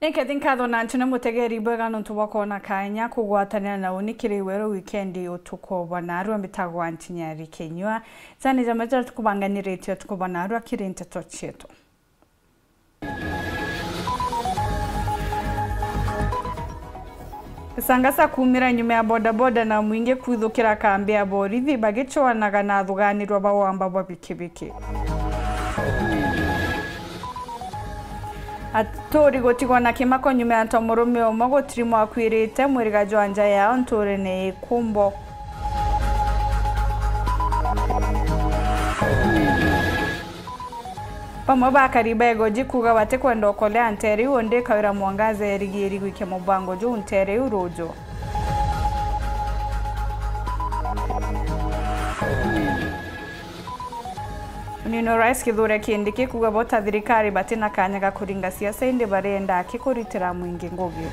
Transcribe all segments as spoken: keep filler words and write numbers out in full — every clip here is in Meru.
Ni nkethi nkatho na ntune mutegeri bwega nontu bwa kwona kanya kugwatanira na uni kiri weru wikendi utuku bwa narua. Mbitagwa Ntinyari Kinyua. Jani jamwe jaria tukubanganirite utuku bwa narua kiri nteto cietu. Sangasa kuumira nyuma ya bodaboda na mwingi kwithukira kambi ya borithi bagicwanaga na athuganirwa ba wamba bwa bikibiki. Aturi gutigwa na kimako nyuma ya antu a murume umwe gutirimwa akuirite mwiriga jwa nja yao nturene ikumbo. Bamwe ba akari ba Igoji kuuga batikwenda ukolea nteere iu, undi ikawira Mwangaza erigiri gwikia mubango juu nteere iu ruuju. Munini wa Rais Kithure Kindiki kuuga bo ta thirikari batina kanya ga kuringa siasa, indi barienda aki kuritira mwingi ngugi.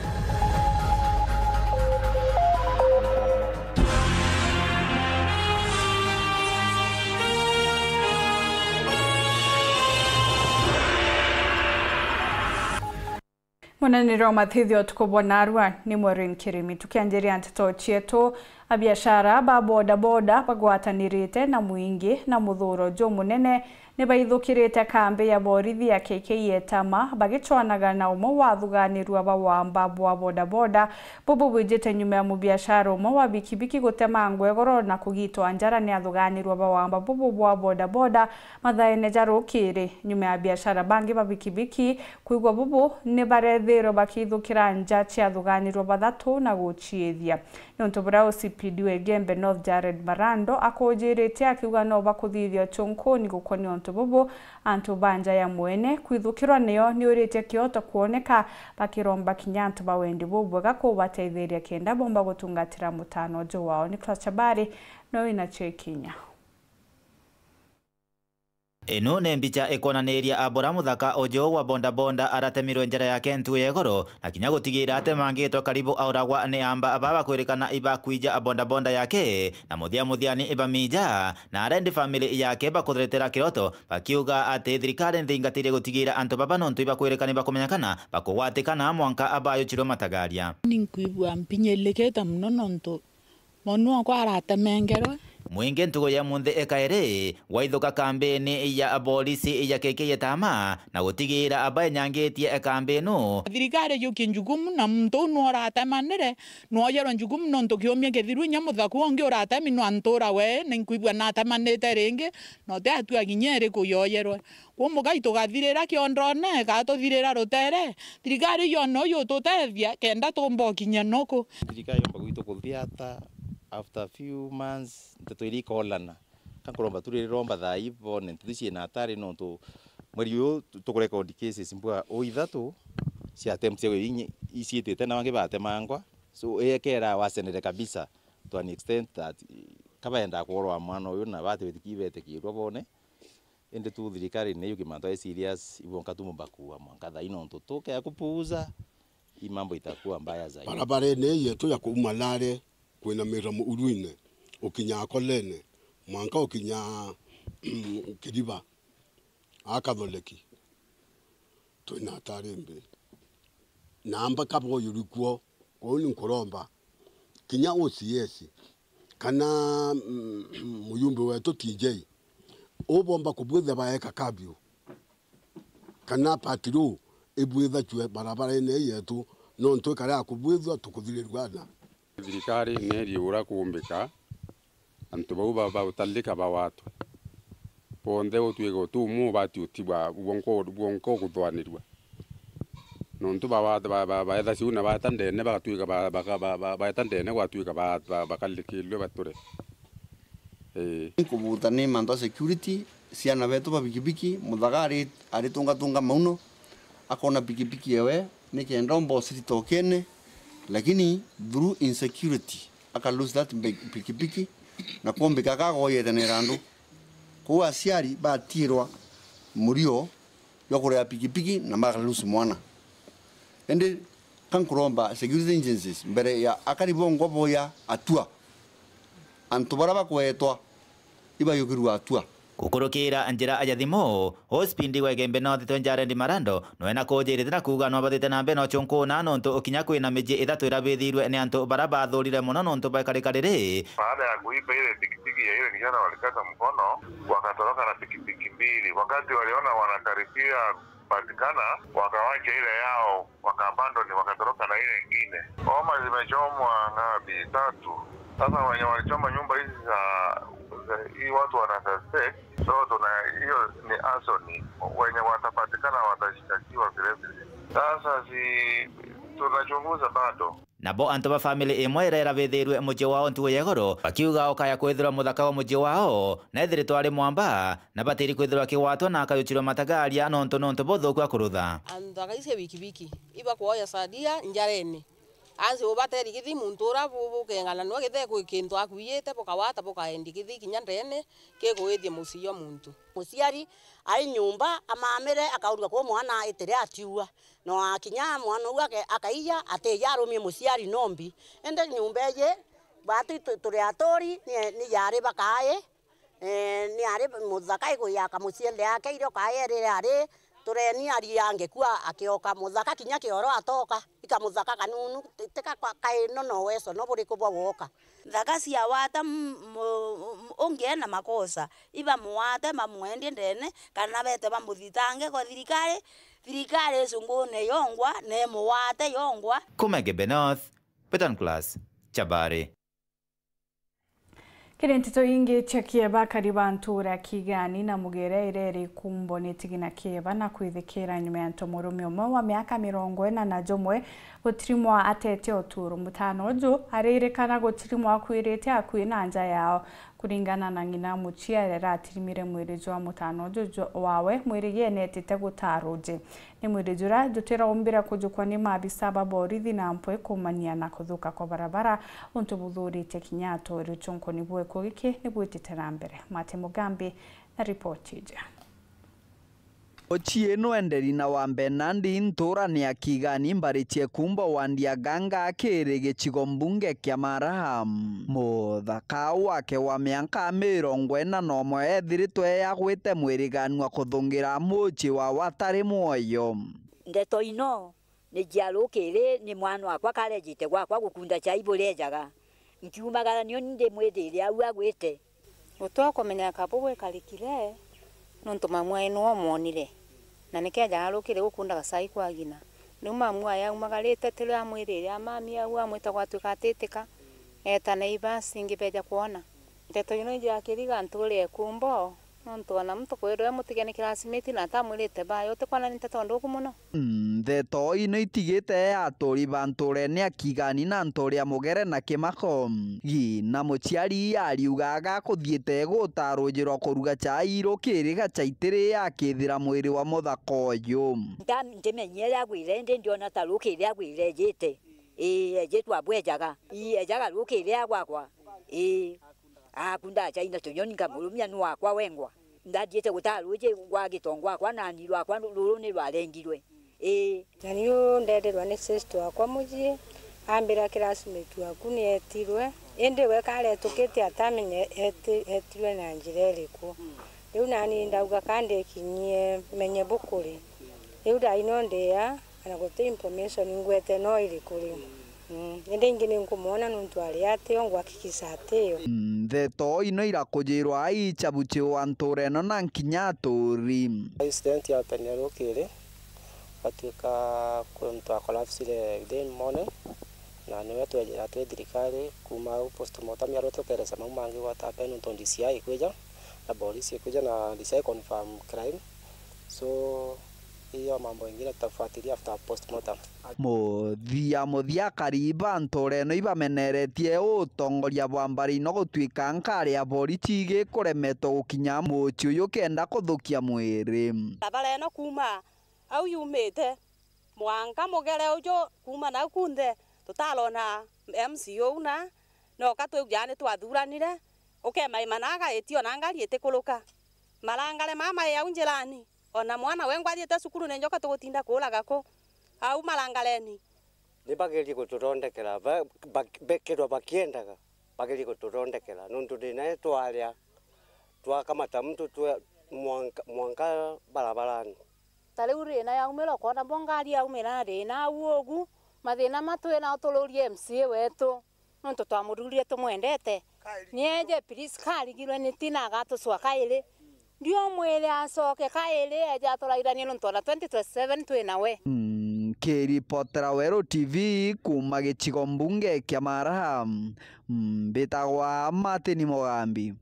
Munenere wa mathithio tuku bwa narua ni Maureen Kirimi. Tukianjiria nteto cietu, abiashara ba bodaboda bagwatanirite na mwingi na muthuro jumunene ni baithukirite kambi ya borithi ya K K Etama bagicwanaga na umwe wa athuganirua ba wamba bwa bodaboda bubu bwijite nyuma ya mubiashara umwe wa bikibiki gutemangwa igoro na kugitwa njara ni athuganirua ba wamba bubu bwa bodaboda mathaene ja rukiri, nyuma ya biashara bangi ba bikibiki kwigua bubu ni barethirwe bakithukira nja cia athuganirua bathatu na guciithia. Niuntu buria O C P D wa Igembe North Jared Marando akujiritie akiuga no bakuthithia uchunkuni gukonia untu bubu, antu ba nja ya mwene kwithukirwa nio niuritie kioto kwoneka, bakiromba kinya antu ba wendi bubwega kubateithiria kenda bomba gutungatira mutano uju wao. Nicholas Chabari no wina cio ikinya. Ino ni mbicha ikwonaniria abura muthaka uju wa bondabonda aratemirwe njara yake ntuku ya igoro, na kinya gutigira atemangitwe karibu auragwa ni amba aba bakwirikana ibakwija abondabonda yake, na muthia muthiani ibamija, na arendi family yake bakuthiritira kiroto, bakiuga ati thirikari nthingatire gutigira antu baba nontu ibakwirikana ibakumenyekana bakugwatikana mwanka abayuchirwe matagaria. Ninkwigua mpinyilikite muno nontu Mwanokwa aratemengerwe. Mwingi ntuku ya munthi ikairi waithuka kambini ya aborisi ya K K Etama na gutigira abaenyangitie kambi ino. Thirikari yukie njukumu na muntu uu nworatemanire, nwoyerwe njukumu nontu kiumia kithiru inya muthaku ungi uratemi no antura we, ninkwigua natemanite ringi, na uti atua kinya iriku yoyerwe. Kuu mugai tugathirira kiondone, kana tuthirira rutere, thirikari yone uyu ututethia kenda tumba ukinya nuku. Thirikari yomba gwitu kuthiata after few months, nteto iria ikolana. Ka nkuromba tu riria iromba thaa ii bone nteto ici ciina atari nontu mweri uyu tu-, tukurecord cases mbwa o ithatu cia attempt cia inya iciitite na bangi batemangwa. So, ekera wacenere kabisa to an extent that, eh, ka baendaa kworwa mwana uyu na bati withiki betekirwa bone. Indi tu thirikari ni yuki mantu ai serious, ibonka tu mubakua mwanka thaa ino ntu tukea kupuuza, hii mambo itakuwa mbaya zaidi. Barabarene yetu ya kuuma Lare kwinamira Muurwine, ukinya Akolene, mwanka ukinya Kiriba, Akatholeki, twina atari mbi. Na amba kaboyuri kuo, kwou ni nkuromba kinya O C S, kana, mm, muyumbe wetu T J, ubomba kubwithia baeka kabio, kana patrol ibwithacue barabarene yetu, nontu ikara ya kubwithua tukuthirirua na. Thirikari nerie uria kuumbika, antu bau ba-, bautalika bawatwe. Bonthe utwika utumwa ubati utigwa bwonko, bwonko kuthwanirua. Nontu ba-, ba-, ba-, ba-, baetha ciu na baeta ndene, bagatuika ba-, baka-, ba-, ba-, baeta ndene gwatuika ba-, ba-, bakalikirirwe bature. Ii. Nkubuta ni mantu a security, ciana betu ba bikibiki, muthaka ari, aritungatunga mauno, akona bikibiki ewe, nikenda omba ucirita ukene, lakini through insecurity, aka lose that big-, bikibiki, na kumbika akagoyete na irandu. Kwou aciari batiirwa murio jwa kuria pikipiki na maka lose mwana. Indi ka nkuromba security agencies, mbere ya akari bongwa boya atua, antu baria bakwetwa ibayukirua atua. Gukurukira njira ya thimu, Ospindi wa Igembe North Twenjarendi Marando, nwe na kujirite na kuuga nwabathite na mbere na uchunkuna nontu ukinya kwina miji ithatu irabithirwe ni antu bara bathurire mono nontu baikari kariri. Baada ya kuiba ile pikipiki ya ile kijana walikata mkono, wakatoroka na pikipiki mbili. Wakati waliona wanakaribia kupatikana, wakawacha ile yao, wakaabandon, wakatoroka na ile ingine. Boma zimechomwa ngapi? Tatu. Sasa wenye walichoma nyumba hizi za, za, hii watu wana suspect, so tuna, hiyo ni arson. Wenye watapatikana watashtakiwa vile vile. Sasa si tunachunguza bado. Nabo antu ba family imwe iria irabithirwe mucii wao ntugu ya iguru, bakiuga ukaya kwithirwa muthaka wa mucii wao na ethiritwe ari mwamba, na batiri kwithirwa akigwatwa na akayuchirwa matagaria nontu nontu buthuku akurutha. Antu akaise bikibiki, iba kuoya sadia njarene. Ansi ubateri kithi muntu ura bu-, bukeng'ana nwe githe kwi kintu akuiyite, bukawata bukaendi kithi kinya ndene, kigwithia mucii jwa muntu. Muciari ai nyumba, amamire, akaurua kwa mwana itire atiua. No akinya mwana uu ake-, akaiya, atija arumie muciari nombi. Indi nyumba iji, batu tu-, turi aturi, ni, ni yari bakai, eh, ni ari muthaka igwi ya kamuciende yake, irio kaeri ari tureni ari angikua akioka muthaka kinya kioro atoka, ikamuthaka kanunu, ti-, tika kwa-, kaino no weso no buriku bwa woka. Nthaka cia wata m-, m-, ungi ena makosa, iba muwate bamwendie ndene, kana bete bamuthitange kwa thirikari, thirikari icungune yongwa, na imuwate yongwa. Kuma Igembe North, Peter Nicholas, Chabari. Kiri nteto ingi cia kieba, akari ba ntuura ya Kigani na Mugere iria iri Kumbo ni tigina kieba na kwithikira nyuma ya ntu murume umwe wa miaka mirongo ina na jumwe gutirimwa atete uturo. Mutano uju aririkana gutirimwa akwirite akui na nja yao. Kuringana na ng'ina muciari, aratirimire mwiri jwa mutano uju jwa-, wawe mwiri yenetite gutaa ruji. Ni mwiri jura jutiraumbire kujukwa ni maabisa ba borithi na mpwi kumania na kuthuka kwa barabara, untu buthuritie kinya aturi. Uchunkuni bwa gikuo giki ni bwitite na mbere. Mati Mugambi na ripoti iji. Ochieno Enderina wa Mbenandi, ntuurani ya Kigani, mbari cia Kumbo wa Ndiaganga, kiri gicigo mbunge kia Mara. Muthaka wake wa miaka mirongo ina na umwe ethiritwe eagwite mwiriganua kuthungira mucii wa watari mwoyo. Ndeto ino ni cia rukiri, ni mwana wakwa karejite gwakwa gukunda chai burejaga. Nkiumagara nioni ndimwirire au agwite. Gutwa kumenya kabu gwikarikire, nontu mamu ae niwe umwonire, na nikejaga rukiri gukundaga chai kwa ng'ina. Riu mamu ae aumagarite, tiri amwirire amami au, amwita gwatuika atitika, eeta na ibasi ingi beja kwona. Nteto ino iji akiriga ntuurire Kumbo, nontu ona muntu kwirwe mutige ni classmate na atamwirite baya, utikwona ni nteto ndungu mono. Nteto ino itigite aturi ba ntuurene ya Kigani na ntuuri ya Mugere na Kimako. Gi na muciari ariugaga kuthiite guta ruji rwa kuruga chai rukiri gachaitiri akithira mwiri wa muthaka uyu. Nta-, ndimenyire agwire, indi ndiona ta rukiri agwire ejite. Ii, ejitwe abwejaga. Ii, ejaga rukiri agwakwa. Ii. Akunda chai na tunyoni nkamurumia ni wakwa wengwa. Ndathiite gutaa ruji rwa gitongo akwa na ni rwakwa ruru ni rwarengirwe. Ii. Na niu nderirwa ni sister wakwa mucii, ambira classmate waku ni etirwe, indi we karetukite atamenya eti-, etirwe na njira iriku. Riu nani ndauga ka ndikinyie menye bukuri. Riu ndaino ndia, ana guti information ngwete no iriku riu. Mm, indi ingi ni nkumwona nontu ari atio, ngwakikisa atio. Nteto ino irakujirwa ai chabuchiwa ntuura ino na nkinya aturi. Incident yapenire rukiri, gwatuika kuntu a collapsire within morning, na niwe twejera twi thirikari, kuma au postmortem yarwe tukeresa mau mangi gwatape nontu D C I ikwija, na polisi ikwija, na D C I confirm crime. So, hiyo mambo ingine tutafuatilia after postmortem. Muthia muthia, akari ba ntuura ino ibameneretie utongoria bwa mbari ino gutuika nkari ya borichi igikuremetwo gukinya mucii uyu kenda kuthukia mwiri. Barabara ino kuuma au yumite mwanka Mugere uju kuuma nau kunthe tutarona M C A uu na noka twigujaa ni twathuranire, ukemaima na agaiti ona ngari itikuruka. Marangare mama i au njirani. Ona mwana wengwa athiite cukuru ni njoka tugutinda kuuraga ku? Au marangareni. Ni bagerie gututhondekera, ba-, ba-, bekirwa bakiendaga, bagerie gututhondekera, nontu thina i twaria, Twakamata mtu twe mwanka, mwanka barabarani. Ta riu thina yaumira, ukoona bo ngari yaumira na thina au ugu, mathina ma twi nao tururie M C A wetu, nontu twamuthuurire tumwendete. Nieje please karigirwe ni tina agatucwa kairi. Ndiumwire acoke kairi, eje aturaithanie nontu ona twenty twenty-seven twi nawe. Nkiripotera Weru T V kuuma gicigo mbunge kia Mara, mbitagwa Martin Mugambi.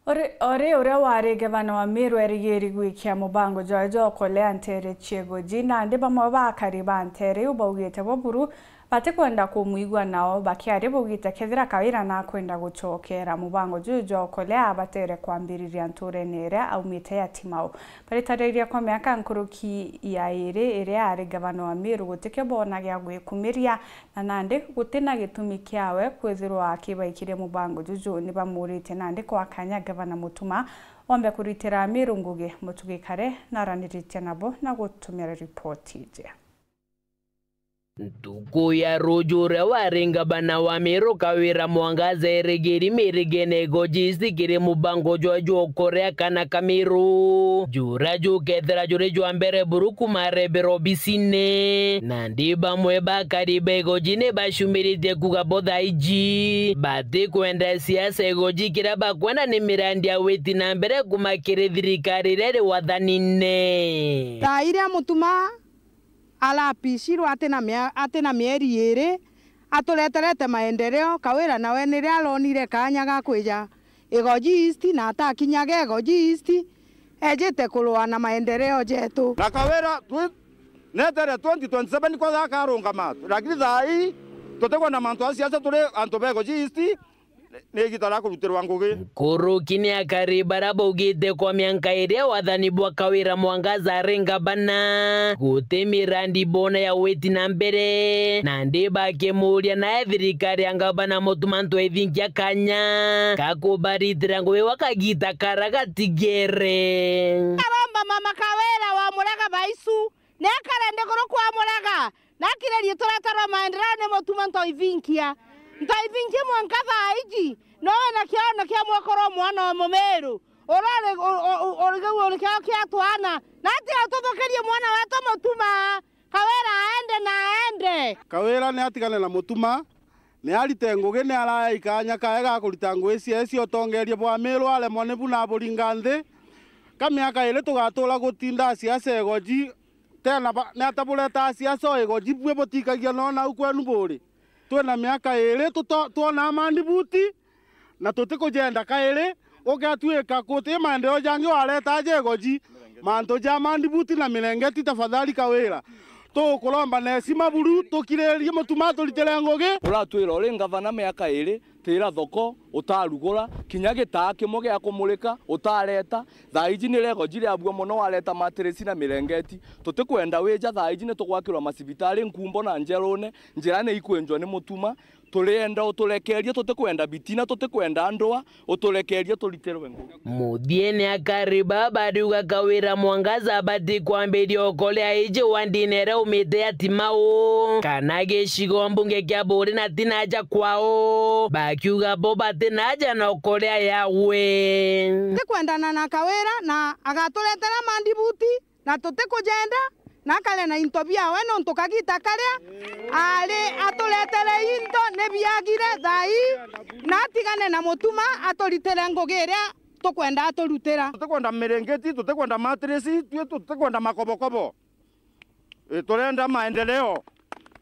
Ori, ori uria wari ngavana wa Meru erigiri gwikia mubango jwawe jwa ukolea nteere cia Igoji, nandi bamwe ba akari ba nteere iu baugite bo buru batikwenda kumwigua, nao bakiaria baugite kethira Kawira nakwenda gucokera mubango juju jwa ukolea abatere kwambiriria nturene iria aumite ya Timau. Baritariria kwa miaka nkuruki ya iri iria ari ngavana wa Meru gutikio boona gia gwikumiria, na nandi gutina gitumi kiawe kwithirwa akibaikiria mubango juju. Ni bamuritie nandi kwa kanya ngavana Mutuma ombe kuritira Meru ngugi. Mutugi Kare naraniritie nabo na gutumira ripoti iji. Ntuku ya ruju uria wari ngavana wa Meru Kawira Mwangaza erigiri mirigene Igoji East kiri mubango jwa jwa ukorea kana ka Meru, juria jukethira juri jwa mbere buru kuuma arebera obisine. Nandi bamwe ba akari ba Igoji ni bacumiritie kuuga bo thaa iji batikwenda siasa Igoji, kiria bakwenda ni mirandi ya witi na mbere kuuma kiri thirikari iria iri wathanine. Thaa iria Mutuma arapishirwe atina mia-, atina mieri iri, atureterete maendeleo. Kawira nawe niria aronire kaanya ga kwija Igoji East na atakinyaga Igoji East, ejite kurua na maendeleo jetu. Na Kawira twi-, netere twenty twenty-seven kwa thaa karungama, lakini thaa ii tutikwenda mantu a siasa, turi antu ba Igoji East. Ni igita ria kurutirwa ngugi. Nkuruki ni akari baria baugite kwa mianka iria wathani bwa Kawira Mwangaza ari ngavana, guti mirandi boona ya witi na mbere, nandi bakimuria nae thirikari ya ngavana Mutuma ntu ithinkia kanya ka kubaritira ngugi gwa kagita karia gatigere. Aromba Mama Kawira wa Murega Baisu, nekare nthiguru kwa Murega, nakiririe tureterwa maendeleo ni Mutuma ntoivinkia. Ntoivinkia mwanka thaa iji, no wina kiono kia mwekuru mwana wa Mumiru, uria uri, u-, u-, u-, uri, uri kio kia twana, na atiga tuthukirie mwana wetu Mutuma. Kawira aende na aende. Kawira ni atigane na Mutuma, ni arite ngugi, ni arae ikanya kae ga kurita ngugi ciae cia utongeria bwa Miru, aremwa ni bu na aburinga nthi. Ka miaka iri tugatuura gutinda siasa Igoji, tena ba-, ni ata buretaa siasa o Igoji, bui butikagia no nau kwenu buri? Twina miaka iri tuto-, twonaa mandibuti, na tutikujenda kairi. Ugatwika guti maendeleo jangi wareta aja Igoji, mantu ja mandibuti na mirengeti, tafadhali Kawira, tukuromba na heshima buru, tukiririe Mutuma turitire ngugi. Uratwira uri ngavana miaka iri, tira thoko utarugura, kinya gitaa kimwe gia kumurika utareta. Thaa iji ni rego jiri abua mono, wareta matirisi na mirengeti. Tutikwenda wija, thaa iji ni tugwakirwa macibitari nkumbo na njerune, njira ni ikwenjwa ni Mutuma. Turienda uturekerie, tutikwenda bitina, tutikwenda ndua, uturekerie turitirwe ngugi. Muthiene akari baba ariuga Kawira Mwangaza abati kwambiria ukorea iji wandine iria umite ya Timau, kana gicigo mbunge kia Buri na tinaja kwao, bakiuga bo batinaja na ukorea yawe. Tikwendana na Kawira na agaturetera mandibuti na tutikujenda, na akare na into biawe, nontu kagita karia ari aturetere into ni biagire thaa ii, na atigane na Mutuma aturitire ngugi iria tukwenda aturutira. Tutikwenda mirengeti, tutikwenda matirisi, twi-, tutikwenda makobokobo. Ii, turenda maendeleo.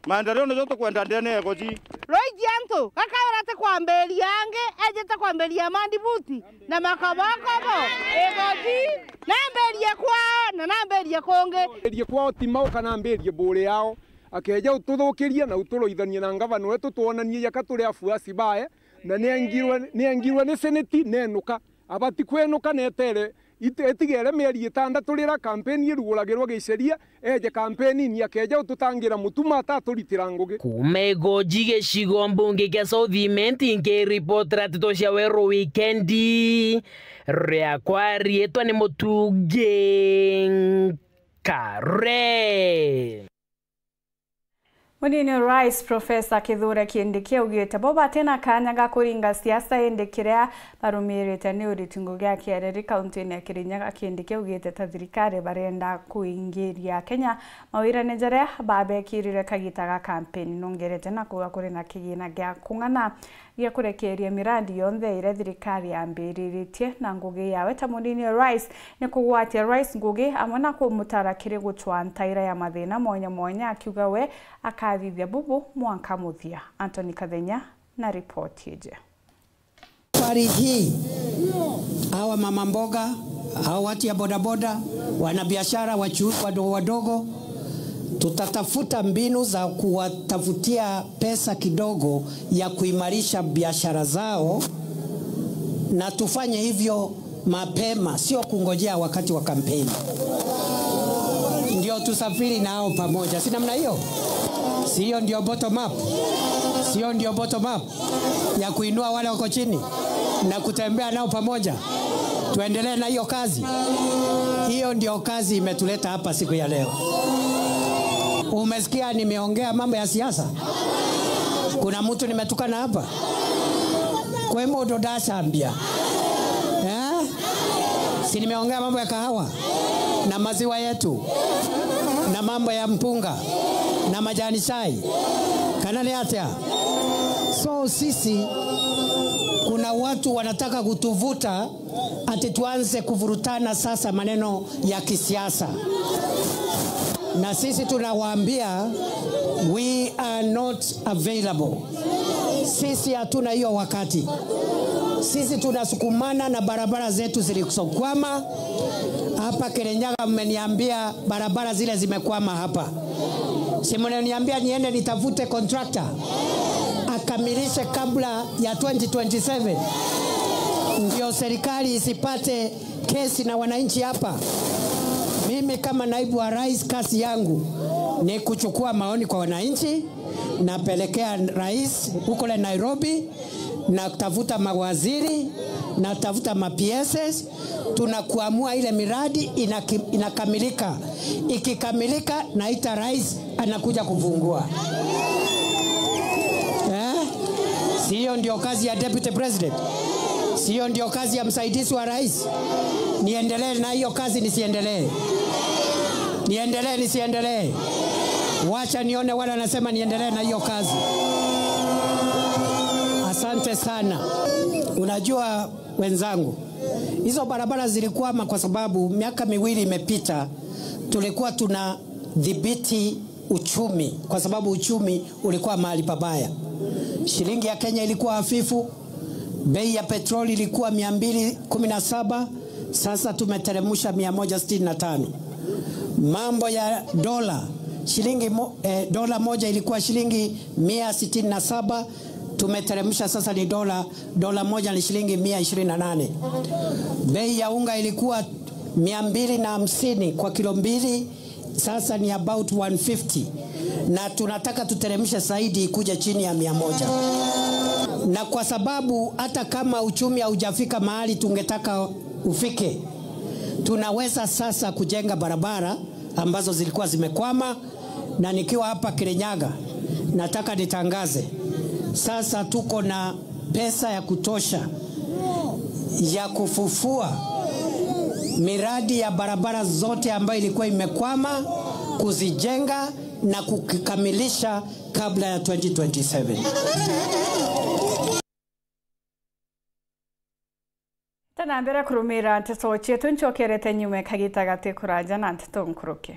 Maendeleo nijo tukwenda ndene ya Igoji. Rwaiji antu, ga Kawira ti kwambiria angi, ejite kwambiria mandibuti na makobokobo. Igoji, nambirie kwao na nambirie kungi. Mbirie kwao Timau kana mbirie Buri yao. Akeja ututhukiria na uturuithanie na ngavana wetu, twonanie jaka turi afuasi bae, na niengirwe, niengirwe ni seneti nenuka. Abati kwenuka netere, it-, itigere mieri itandatu rira kampeni iruguragirwa giceria, eje kampeni-ini akeja ututangira Mutuma ataturitira ngugi. Kuuma Igoji gicigo mbunge kia South Imenti, nkiripotera nteto cia Weru Wikendi, riakwa riitwa ni Mutungi Nkare. Munini wa Rais Professor Kithure Kindiki augite bo bati na kanya ga kuringa siasa, indi kiria barumirite ni uriti ngugi ya Kiereri, kaunti-ini ya Kirinyaga. Kindiki augite ta thirikari barenda kuingiria Kenya mawirane jaria babekirire kagita ga kampeni. Nongerete na kuuga kuri na kigina gia kung'ana gia kurekeeria miradi yonthe iria thirikari yambiriritie na ngugi yawe ta munini wa rais ni kugwatia rais ngugi amwe na kumutara kiri gucwa ntaira ya mathina mwanya mwanya, akiuga we akathithia bubu mwanka muthia. Anthony Kathenya na ripoti iji. Safari hii, hawa mama mboga, hawa watu ya bodaboda, wanabiashara, wachuuzi wadogo wadogo, tutatafuta mbinu za kuwatafutia pesa kidogo ya kuimarisha biashara zao, na tufanye hivyo mapema, sio kungojea wakati wa kampeni ndio tusafiri nao pamoja. Si namna hiyo? Si hiyo ndio bottom up? Si hiyo ndio bottom up ya kuinua wale wako chini na kutembea nao pamoja? Tuendelee na hiyo kazi. Hiyo ndio kazi imetuleta hapa siku ya leo. Umesikia nimeongea mambo ya siasa? Kuna mtu nimetukana hapa? Kwi mundu ndacambia? Eh? Si nimeongea mambo ya kahawa na maziwa yetu na mambo ya mpunga na majani chai, kana ni atia? So sisi, kuna watu wanataka kutuvuta ati tuanze kuvurutana sasa maneno ya kisiasa, na sisi tunawaambia, we are not available. Sisi hatuna hiyo wakati. Sisi tunasukumana na barabara zetu zilizokwama. Hapa Kirinyaga mmeniambia barabara zile zimekwama hapa. Si mliniambia niende nitafute contractor akamilishe kabla ya twenty twenty-seven, ndio serikali isipate kesi na wananchi hapa. Mimi kama naibu wa rais, kazi yangu ni kuchukua maoni kwa wananchi, napelekea rais huko le Nairobi, natafuta mawaziri, natafuta ma P Ss, tunakuamua ile miradi inaki-, inakamilika. Ikikamilika, naita rais anakuja kufungua. Eh? Si hiyo ndio kazi ya deputy president? Si hiyo ndio kazi ya msaidizi wa rais? Niendelee na hiyo kazi, nisiendelee? Niendelee, nisiendelee? Wacha nione wale wanasema niendelee na hiyo kazi. Asante sana. Unajua wenzangu, hizo barabara zilikwama kwa sababu miaka miwili imepita, tulikuwa tunadhibiti uchumi, kwa sababu uchumi ulikuwa mahali pabaya. Shilingi ya Kenya ilikuwa hafifu, bei ya petroli ilikuwa mia mbili kumi na saba, sasa tumeteremsha mia moja sitini na tano. Mambo ya dola, shilingi mo-, eh, dola moja ilikuwa shilingi mia sitini na saba, tumeteremsha, sasa ni dola, dola moja ni shilingi mia ishirini na nane. Bei ya unga ilikuwa mia mbili na hamsini kwa kilo mbili, sasa ni about one fifty, na tunataka tuteremshe zaidi ikuje chini ya mia moja. Na kwa sababu hata kama uchumi haujafika mahali tungetaka ufike, tunaweza sasa kujenga barabara ambazo zilikuwa zimekwama, na nikiwa hapa Kirinyaga, nataka nitangaze, sasa tuko na pesa ya kutosha ya kufufua miradi ya barabara zote ambayo ilikuwa imekwama, kuzijenga na kukamilisha kabla ya twenty twenty-seven. Tana mbere kurumira nteto cietu, ncokerete nyuma kagita gati kuraja na nteto nkuruki.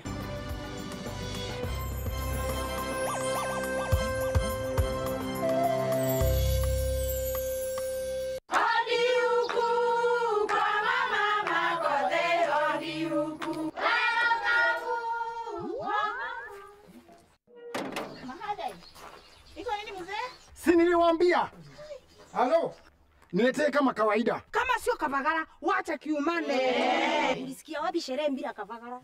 Si niliwaambia? Halo? Niletee kama kawaida. Kama sio kavagara, wacha kiumane. Ulisikia wapi sherehe bila kavagara?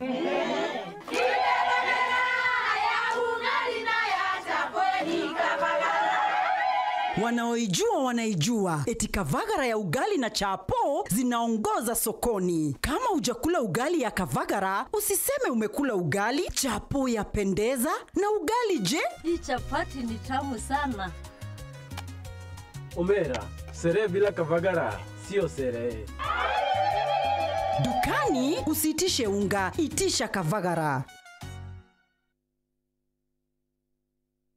Wanaoijua wanaijua, eti kavagara ya ugali na chapo zinaongoza sokoni. Kama hujakula ugali ya kavagara, usiseme umekula ugali. Chapo yapendeza, na ugali je? Hii chapati ni tamu sana. Omera, sherehe bila kavagara sio sherehe. Dukani usiitishe unga, itisha kavagara.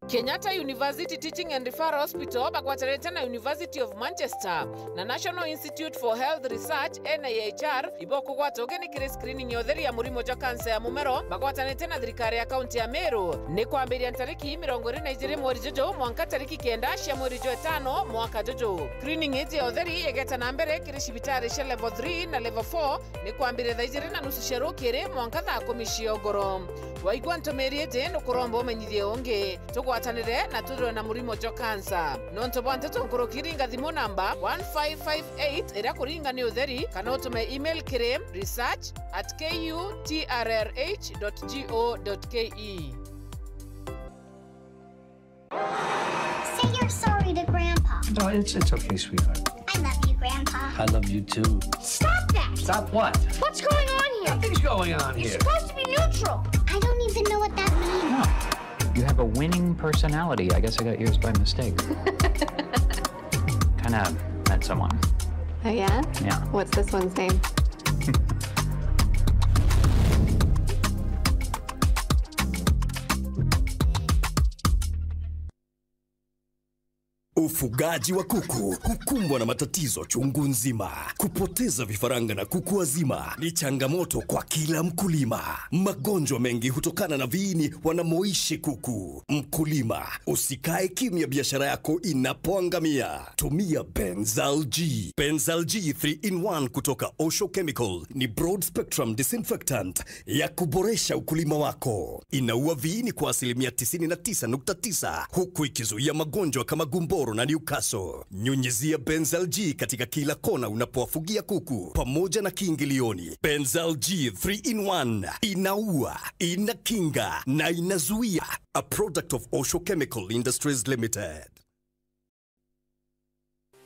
Kenyatta University Teaching and Referral Hospital bagwatanite na University of Manchester na National Institute for Health Research, N I H R, ibokugwata ugeni kiri screening ya utheri ya murimo jwa kansa ya mumero, bagwatanite na thirikari ya kaunti ya Meru. Ni kwambiria ntariki mirongo iri na ijiri mweri juju mwanka tariki kenda cia mweri jwa itano mwaka juju. Screening iji ya utheri igeta na mbere kiri cibitari cia level three na level four, ni kwambiria thaa ijiri na nusu cia rukiri mwanka thaa kumi cia ugoro. Waigua ntumiri iji, nukuromba umenyithie ungi. Tugwatanire na tuthirwe na murimo jwa kansa. Nontu bwa nteto nkuruki, ringa thimu namba one five five eight iria kuringa ni utheri, kana utume email kiri research at K U T R R H dot G O dot K E. Say you're sorry to Grandpa. No, it's, it's okay, sweetheart. I love you, Grandpa. I love you too. Stop that! Stop what? What's going on here? Nothing's going on here. You're supposed to be neutral. I don't even know what that means. No. You have a winning personality. I guess I got yours by mistake. Kinda met someone. Oh, yeah? Yeah. What's this one's name? Ufugaji wa kuku hukumbwa na matatizo chungu nzima: kupoteza vifaranga na kuku wazima ni changamoto kwa kila mkulima. Magonjwa mengi hutokana na viini wanamoishi kuku. Mkulima, usikae kimya biashara yako inapoangamia. Tumia Benzal G. Benzal G three in one kutoka Osho Chemical ni broad spectrum disinfectant ya kuboresha ukulima wako. Inaua viini kwa asilimia tisini na tisa nukta tisa, huku ikizuia magonjwa kama gumboro na Newcastle. Nyunyizia Benzal G katika kila kona unapowafugia kuku pamoja na kiingilioni. Benzal G three in one inaua, inakinga na inazuia. A product of Osho Chemical Industries Limited.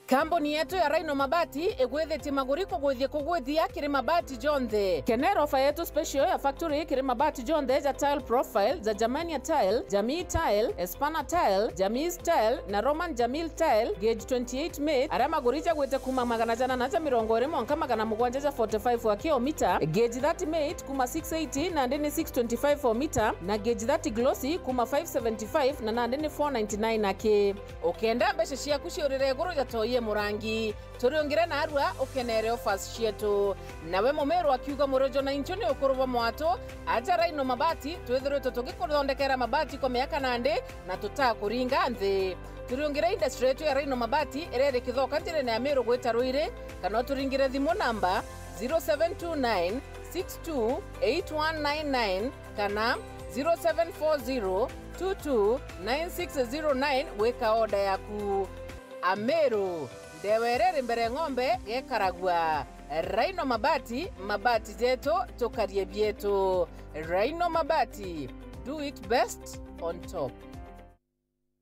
Kambuni yetu ya Rhino Mabati igwithitie maguri kugwithia kugwithia kiri mabati jonthe. Kenera ofa yetu special ya factory kiri mabati jonthe ja tile profile, ja Germania tile, Jamii tile, Espana tile, Jamii tile na Roman Jamil tile, gauge twenty-eight mate, aria maguri jagwite kuma magana jana na ja mirongo iri mwanka magana mugwanja ja forty-five aki o mita, gauge thirty mate kuma six eighty nandi ni six twenty-five o mita, na gauge thirty glossy kuma five seventy-five na nandi ni four ninety-nine aki. Ukenda mbeca ciaku ciurire iguru ja toi ya murangi, turiungire narua ukenere offers cietu. Nawe mumiru akiuga, murojo na inchu ni ukuru bwa mwatu, aja Rhino Mabati, twithiritwe tugikuthondekera mabati kwa miaka nandi na tutakuringa nthi. Turiungire industry yetu ya Rhino Mabati iria iri Kithoka njirene ya Miru gwita Ruiri, kana uturingire thimu namba zero seven two nine six two eight one nine nine kana zero seven four zero two two nine six zero nine gwika order yaku. Ameru, ndewa iria iri mbere ng'ombe gekaragua. Rhino Mabati, mabati jetu, tukarie bietu. Rhino Mabati, do it best on top.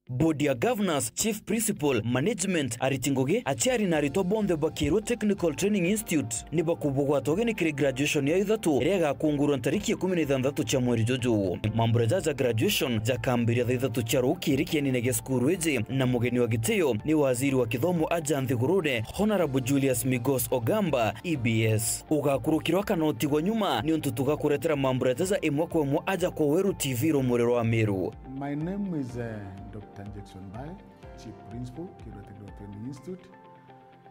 Board ya Governors, Chief Principal, Management, ariti ngugi, aciari na aritwa bonthe ba Kirwa Technical Training Institute ni bakubugwata ugeni kiri graduation ya ithatu iria igakungurwa ntariki ikumi na ithanthatu cia mweri juju. Mambura jaja ja graduation jakambiria thaa ithatu cia rukiri kienine gia cukuru iji, na mugeni wa gitio ni waziri wa kithomo aja nthigurune, Honourable Julius Migos Ogamba, E B S. Ugakurukirwa kana utigwa nyuma, niuntu tugakuretera mambura jaja imwe kwa imwe aja kwa Weru T V rumuri rwa Miru. My name is, uh, Doctor Jackson Mbae, Chief Principal, Kirwa Technical Training Institute,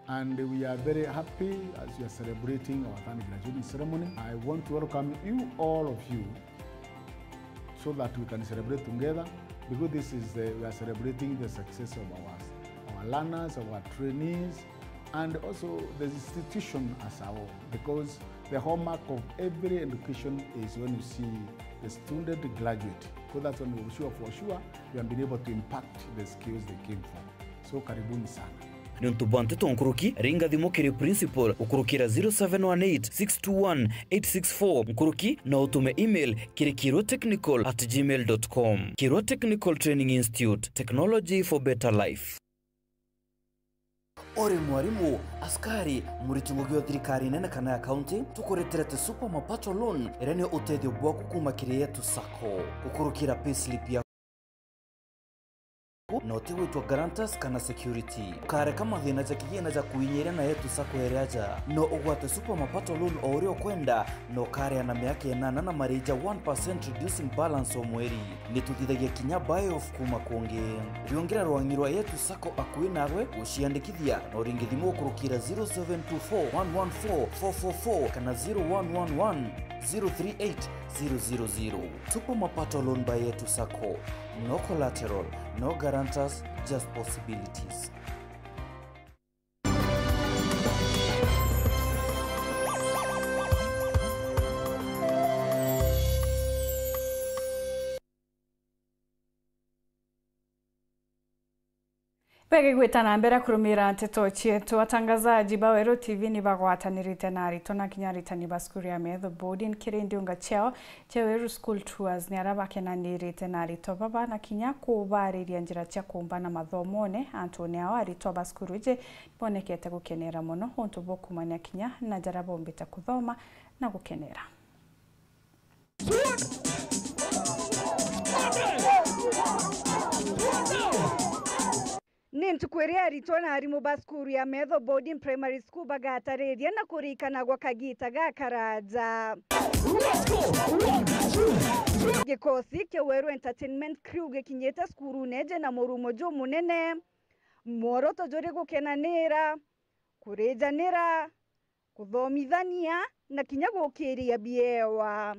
and we are very happy as we are celebrating our third graduation ceremony. I want to welcome you, all of you, so that we can celebrate together, because this is the, we are celebrating the success of our, our learners, our trainees, and also the institution as a whole, because the hallmark of every education is when you see the student graduate, because that's when we sure, for sure, you have been able to impact the skills they came for. So, karibuni sana. Niuntu bwa nteto nkuruki, ringa thimu kiri principal ukurukira zero seven one eight six two one eight six four nkuruki, na utume email kiri kirwa technical at gmail dot com. Kirwa Technical Training Institute, technology for better life. Uri mwarimu, askari, muriti ngugi o thirikari nene kana ya kaunti, tukureterete Super Mapato Loan, iria ni utethio bwaku kuuma kiri Yetu Sacco. Gukurukira payslip yaku, na utigwitwa guarantors kana security. Ukareka mathina ja kigina ja kuinyiria na Yetu Sacco iri aja. No ugwate Super Mapato Loan o uria ukwenda, na ukaria na miaka inana na mariji ja one percent reducing balance o mweri. Ni tuthithagia kinya buy off kuuma kungi. Riungira rwang'i rwa Yetu Sacco akui nawe guciandikithia, na uringe thimu gukurukira zero seven two four one one four four four four kana zero one one one zero three eight zero zero zero. Super Mapato Loan by Yetu Sacco. No collateral, no guarantors, just possibilities. Begigwita na mbere kurumira nteto cietu, atangazaji ba Weru T V ni bagwatanirite na aritwa na kinya aritani ba cukuru ya Metho Boarding kiri ndiunga ciao cia Weru School Tours. Ni aria bakenanirite na aritwa baba na kinya kubariria njira cia kuumbana mathomone. Antune ao, aritwa ba cukuru iji nibonekete gukenera mono untu bwa kumanya kinya na jaria bombite kuthoma na gukenera. Ni ntuku iria aritwa na arimu ba cukuru ya Metho Boarding Primary School bagatariria na kuririkana gwa kagita gakaraja. Gikosi kia Weru Entertainment Crew gikinyite cukurune iji na murumo jumunene. Mworoto juri gukenanira, kurijanira, kuthomithania na kinya gukiria biewa.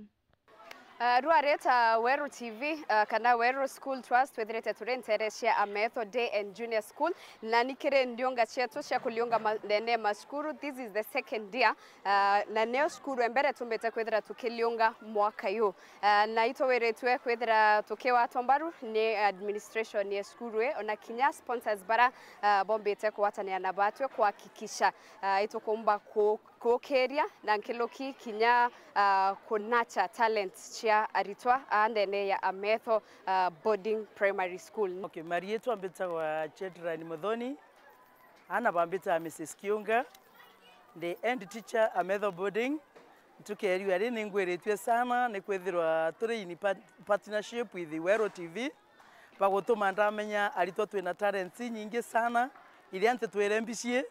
Uh, rwareta Weru T V, uh, kana Weru School Tours, twithirite turi ntere cia Ametho Day and Junior School, na ni kiri ndiunga cietu cia kuliunga ma-, ndene ya macukuru. This is the second year, uh, na nio cukuru e mbere tumbite kwithira tukiliunga mwaka yu. Uh, na itwiritwe kwithira tukiwatwa mbaru ni administration ya cukuru ii, ona kinya sponsors bara, uh, bombite kugwatanira na batwe kuhakikisha, uh, itukumba ku-, kukiria na nkiluki kinya, uh, kunacha talent cia aritwa a ndene ya Ametho, uh, Boarding Primary School. Okay, marietwa mbitagwa Chedran Muthoni. Ana bambitaga Missus Kiunga, ndi head teacher Ametho Boarding. Ntuku ya riu ari ningwiritue sana ni kwithirwa turi in pa-, partnership with Weru T V, bagutuma ndamenya aritwa twina talents nyingi sana iria nti twirembicii,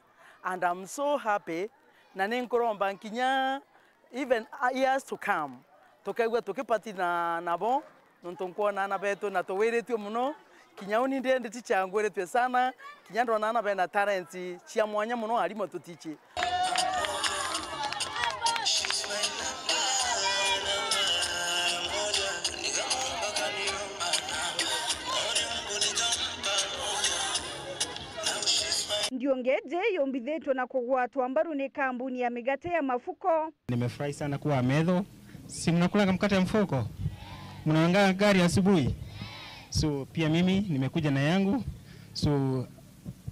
and I'm so happy, na ninkuromba nkinya even, uh, years to come, tukeigua tukipati na, nabo, nontu nkwona ana betu na tuwiritue mono. Kinya uni ndi head teacher ngwiritue sana, kinya ndona ana bena talent cia mwanya mono, arimu tutichi. Ndiunga iji yumbithitwe na kugwatwa mbaru ni kambuni ya migate ya Mafuko. Nimefurahi sana kuwa Ametho. Si mnakulaga mkate ya mfuko? Mnaonga gari asubuhi? So, pia mimi nimekuja na yangu. So,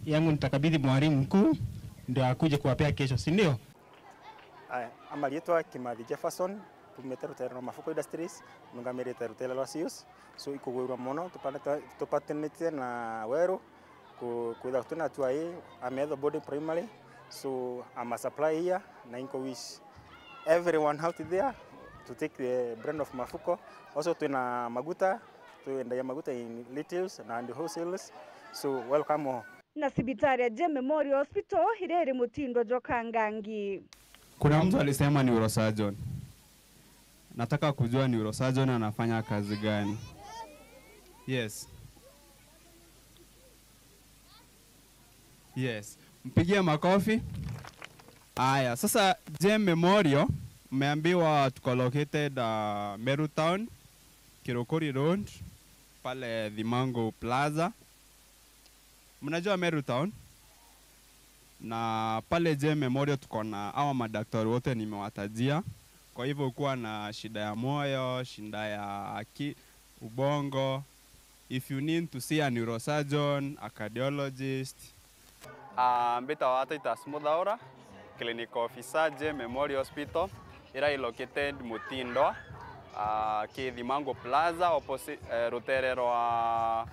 yangu nitakabidhi mwalimu mkuu, ndio akuje kuwapea kesho, si ndio? Aya, amarietwa Kimathi Jefferson, tumite rutere rwa Mafuko Industries, nungamirite rutere rwa Sius. So, ikugwirwa mono, tupanite-, tupatanite na Weru, ku-, kwithirwa twina tour ii, Ametho Boarding Primary. So, I'm a supplier here, na inko wish everyone out there to take the brand of Mafuko. Also, twina maguta, twendagia maguta in retails na and wholesales. So, welcome all. Na cibitari ya J Memorial Hospital iria iri mutindo jwa Kangangi. Kuna mtu alisema neurosurgeon. Nataka kujua neurosurgeon anafanya kazi gani? Yes. Yes. Mpigie makofi. Aya, sasa J Memorial, mmeambiwa tuko located, uh, Meru Town, Kirukuri Road, pale Thimango Plaza. Mnajua Meru Town? Na pale J Memorial tuko na hawa madaktari wote nimewatajia. Kwa hivyo ukiwa na shida ya moyo, shida ya aki-, ubongo, if you need to see a neurosurgeon, a cardiologist. Ah, mbitagwa Titus Muthaura, clinical officer J Memorial Hospital, ira i located Mutindwa, ah, ki Thimango Plaza, opposite, eh, rutere rwa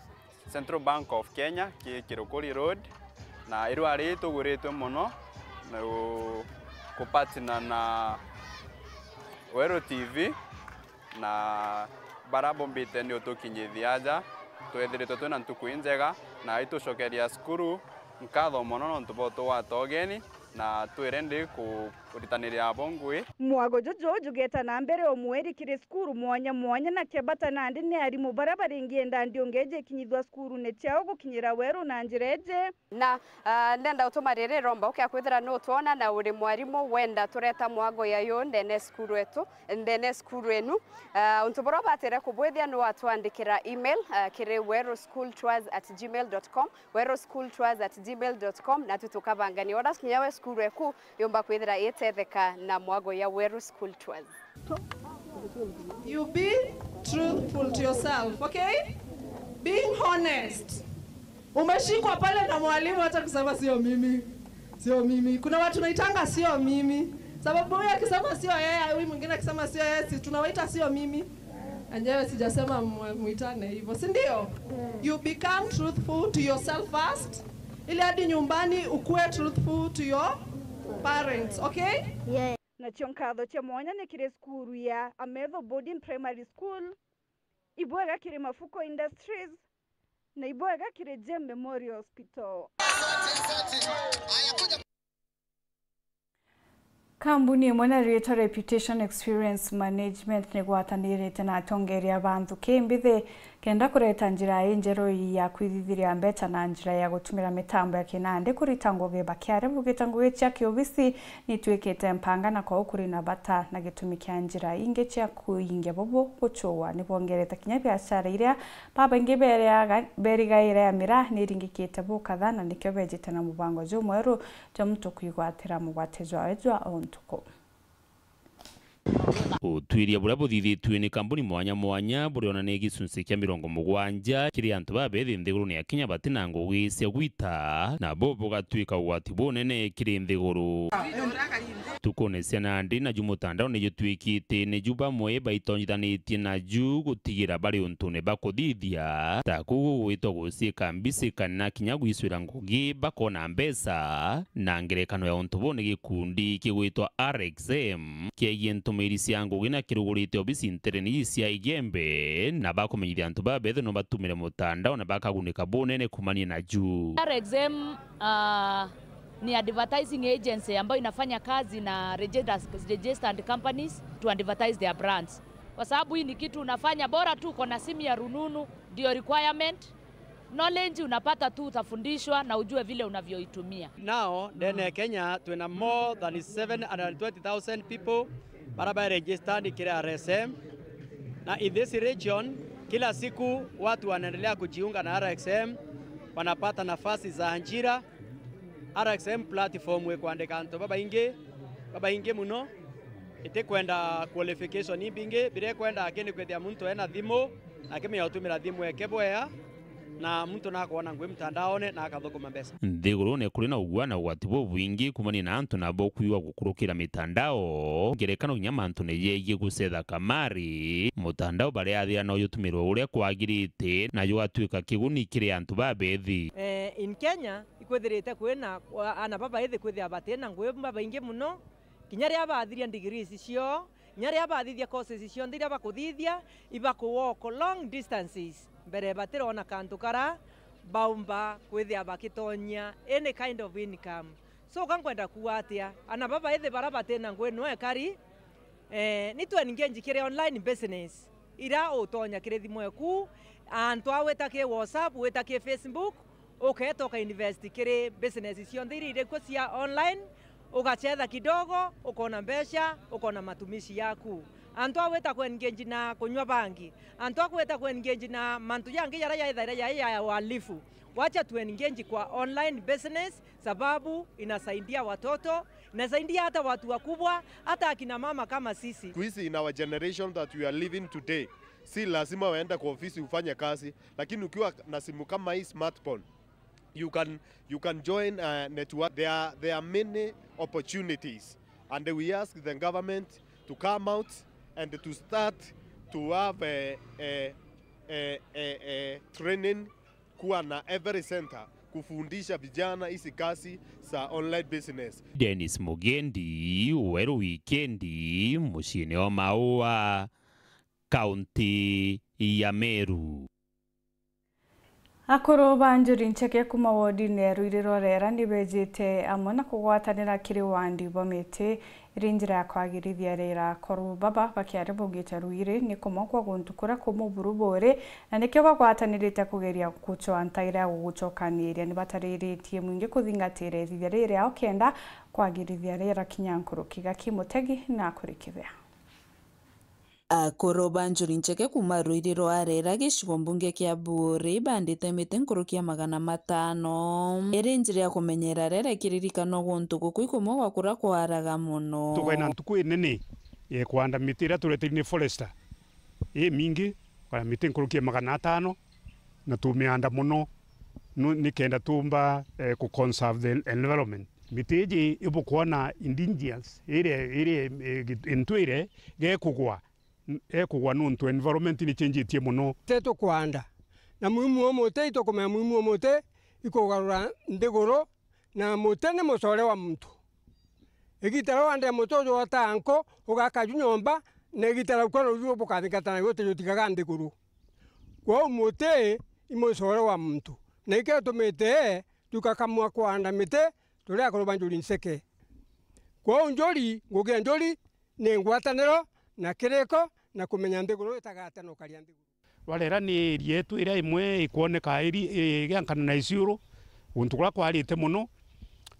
Central Bank of Kenya, ki Kirukuri Road. Na irua riri tuguritwe mono na gu-, kupartner na Weru T V, na bara bombite ni utukinyithia aja. Twethiritwe twina ntuku injega na itucokeria cukuru nkatho mono nontu bwa utugwata ugeni, na twi ready ku-, kuritanirira abo ngui. Mwago juju jugeta na mbere o mweri kiri cukuru mwanya mwanya, na kia bata nandi ni arimu bara baringienda ndiungeje ikinyithua cukurune ciao gukinyira Weru na njira iji. Na, ah, ndenda utuma riri romba ukia kwithira ni utwona na uri mwarimu wenda tureta mwago ya yu ndene cukuru etu, ndene cukuru enu. Ah, untu buria ubatire kubwithia ni watwandikira email, ah, kiri weruschooltours at gmail dot com, weruschooltours at gmail dot com, na tu tukabangania uria kinya we cukuru eku yumba kwithira itetheka na mwago ya Weru School Tours. You be truthful to yourself, okay? Being honest. Umeshikwa pale na mwalimu, hata kusema sio mimi. Sio mimi. Kuna watu naitanga sio mimi. Sababu huyu akisema sio yeye, huyu mwingine akisema sio yeye, si tunawaita sio mimi. Enyewe sijasema mwe-, muitane hivyo, si ndio? You become truthful to yourself first, ili hadi nyumbani ukue truthful to your parents, okay? Yeah. Nacio nkatho cia mwanya ni kiri cukuru ya Ametho Boarding Primary School, ibwega kiri Mafuko Industries, na ibwega kiri Jem Memorial Hospital. Kambuni imwe na riitwa Reputation Experience Management ni gwatanirite na atongeria ba nthuki mbithi kenda kureta njira injeru ya kwithithiria mbeca na njira ya gutumira mitambo ya kinandi kurita ngugi bakiaria bugite ngugi cia kiobisi nitwikite mpanga, na kwou kuri na bata na gitumi kia njira ingi cia kuingia bubu gucua. Ni bwongerete kinya biashara iria babaingi bereaga-, berigaire ya miraa niringikite bukatha, na nikio bejite na mubango jumweru jwa muntu kwigwatira mugwate jwawe jwa o ntuku. Utwiria buria buthithitue ni kambuni mwanya mwanya buriona ni gicunci kia mirongo mugwanja kiri antu babethi nthigurune ya Kenya bati na ngugi cia gwita, na bo bugatwika ugwati bunene kiri nthiguru. Ntukune cia nandi, naju mutandao ni jutwikite niju bamwe baitonyithanitie naju gutigira bari untune ba kuthithia, ta kuu gugwitwa guciika mbisi kana kinya gwicwira ngugi bakoona mbeca. Na ngerekano ya untu buu ni gikundi kigwitwa R X M kiegie ntumiiri cia ngugi na kirugurite obisi ntereni cia Igembe, na bakumenyithia antu babethi no batumire mutandao na bakagunika bunene kumania naju. R X M, ah, ni advertising agency ambayo inafanya kazi na registered, registered companies to advertise their brands. Kwa sababu hii ni kitu unafanya, bora tu uko na simu ya rununu, ndio requirement. Knowledge unapata tu, utafundishwa na ujue vile unavyoitumia. Now, ndene ya Kenya, twina more than seven hundred twenty thousand people bara ba registered kiri R S M. Na in this region, kila siku watu wanaendelea kujiunga na R X M, wanapata nafasi za ajira. R X M platform ikwandika antu babaingi, babaingi muno. Itikwenda qualification imbingi, biria ikwenda aki ni kwithia muntu ena thimu, akimenya gutumira thimu eke bwea, na muntu nakwona ngui mtandaone na akathukuma mbeca. Nthigurune kuri na ugua na ugwati bubwingi kumania na antu nabo kwigua gukurukira mitandao, ngerekano kinya mantune jegie gucetha kamari, mutandao baria athira no jutumirwe uria kwagirite, na jugatwika kiguni kiri antu babethi. Eh, in Kenya, ikwithirite kwina ana babaithi kwithia batina ngui babaingi muno, kinya riria bathiria degrees cio, kinya riria bathithia courses cionthe iria bakuthithia, ibaku walk long distances mbere batirona kantu kara baumba kwithia bakitonyia any kind of income. So, ka nkwenda kuuga atia? Ana babaithi bara batina ngui no ekari, eh, ni tu engage kiri online business. Ira utonya kiri thimu eku, antu a wita ki WhatsApp, wita ki Facebook, uketa uka invest kiri business cionthe iria iri kuo cia online, ugacetha kidogo, ukona mbeca, ukona matumishi yaku. Antu a wita ku engage na kunywa bangi, antu a wita ku engage na mantu jangi jaria jaithaira jai ya uhalifu, wacha tu engage kwa online business, sababu inasaidia watoto, inasaidia hata watu wakubwa, hata akina mama kama sisi. Siku hizi in our generation that we are living today, si lazima uende kwa ofisi ufanye kazi, lakini ukiwa na simu kama hii smartphone, you can, you can join, uh, network. There are, there are many opportunities, and we ask the government to come out and to start to have a, a, a, a, a training kuwa na every center kufundisha vijana hizi kazi za online business. Dennis Mugendi, Weru Wikendi, muciini wa Maua, kaunti ya Meru. Akuru ba Njuri Ncheke kuuma wodine ya Ruiri rwa Rera ni bejite amwe na kugwatanira kiri wandi bwa miti iri njira ya kwagirithia riera. Akuru baba bakiari baugite Ruiri ni kumwe kwa guntu kuria kumu buru buri, na nikio bagwatanirite kugeria gucwaa ntaira ya gugucokaniria. Ni batariritie mwingi kuthingatira ithithia riri riao kenda kwagirithia riera kinya nkuruki. Gaki Mutegi na akurikithia. Akuru ba Njuri Ncheke kuuma Ruiri rwa Rera, gicigo mbunge kia Buuri, bandite miti nkuruki ya magana matano. Iri njira ya kumenyera riera ikiririkanwa guntu guku ikumwe gwa kuria kwaraga mono. Tukaina ntuku inene ya kwanda miti iria tureteirwe ni forester imingi, kwanda miti nkuruki ya magana atano, na tumianda mono nu-, nikenda tumba, eh, ku conserve the environment. Miti iji ibukwona indigenous, iria, iria, eh, git-, intwire gekugwa, n-, ekugwa nuntu environment ni ichenjitie mono. Te tukwanda, na muimu o muti, itukumenya muimu o muti ikugarura nthiguru, na muti ni mucore wa muntu. Igita riu wandea muti uju wota nko, ugaka ju nyomba, na igita riu kwa ruju bukathingatana gutijutigaga nthiguru. Kwou muti i mucore wa muntu, na ikio gitumite tukakamua kwanda miti turi akuru ba Njuri Ncheke. Kwou Njuri, ngugi ya Njuri ni ngwataniro na kiriko na kumenya nthiguru itagate na ukaria nthiguru. Rwarera ni area yetu iria imwe ikwoneka iri-, igiankana na Isiolo, guntu kuria kwarite mono,